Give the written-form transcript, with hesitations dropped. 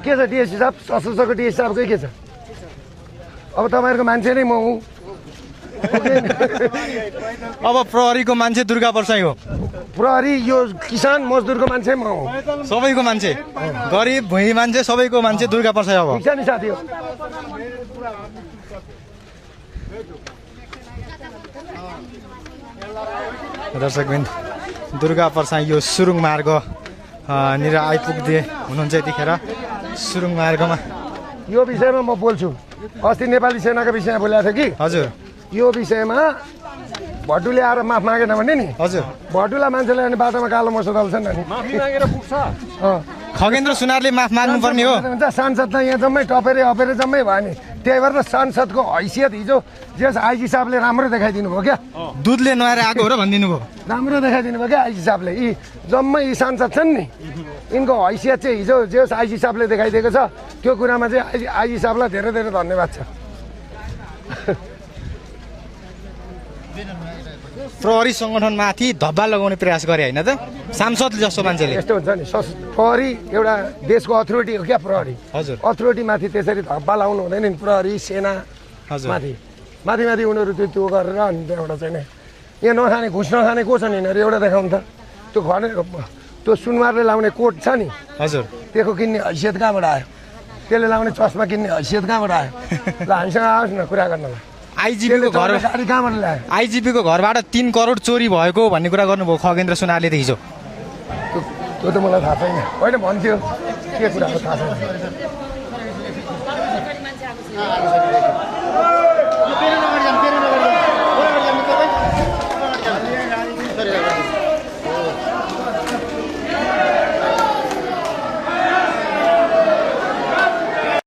के छ डिएसपी साहब सशस्त्रको डिएसपी साहबकै के छ अब तपाईँहरूको मान्छे नै म हुँ अब प्रहरीको मान्छे दुर्गा परसाई हो प्रहरी यो किसान मजदुरको मान्छे म हुँ सबैको मान्छे गरिब भुइँ मान्छे सबैको मान्छे दुर्गा परसाई अब ठिक छ नि साथी हो दर्शकबिन दुर्गा परसाई यो सुरुङ मार्ग निर आइपुग्दै हुनुहुन्छ यतिखेर सुरुङ मार्गमा यो विषयमा म बोल्छु अस्ति नेपाली सेनाको विषयमा बोलेको थियो कि हजुर यो विषयमा भट्टुले आएर माफ मागेन भने नि हजुर भट्टुला मान्छेले अनि बाटोमा कालो मोसो दल्छन् नि माफी मागेर पुग्छ खगेन्द्र सुनारले माफ माग्नुपर्ने हो सांसद त यहाँ जम्मै टपेरे अपेरे जम्मै भयो नि त्यही भएर सांसदको हैसियत हिजो जस आइजी साहबले राम्रो देखाइदिनु भयो क्या दुधले नुहाएर आएको हो र भनिदिनु भयो राम्रो देखाइदिनु भयो क्या आइजी साहबले यी जम्मै यी सांसद छन् नि यिनको हैसियत चाहिँ हिजो जस आइजी साहबले देखाइदिएको छ त्यो कुरामा चाहिँ आइजी साहबलाई धेरै धेरै धन्यवाद छ प्रहरी सङ्गठनमाथि धब्बा लगाउने प्रयास गरे होइन त सांसदले जस्तो मान्छेले यस्तो हुन्छ नि प्रहरी एउटा देशको अथोरिटी हो क्या प्रहरी हजुर अथोरिटी माथि त्यसरी धब्बा लाउनु हुँदैन नि प्रहरी सेना हजुर माथि माथि माथि उनीहरू त्यो गरेर अनि त्यहाँबाट चाहिँ नि यहाँ नखाने घुस नखाने को छ नि यिनीहरू एउटा देखाउनु त त्यो घर त्यो सुनवारले लाउने कोट छ नि हजुर त्यसको किन्ने हैसियत कहाँबाट आयो त्यसले लाउने चस्मा किन्ने हैसियत कहाँबाट आयो ल हामीसँग आओस् न कुरा गर्नलाई आइजिपीको घर गाडी कहाँबाट ल्यायो आइजिपीको घरबाट 3 करोड चोरी भएको भन्ने कुरा गर्नुभयो खगेन्द्र सुनारले त हिजो त्यो त मलाई थाहा छैन होइन भन्थ्यो के कुराको थाहा छैन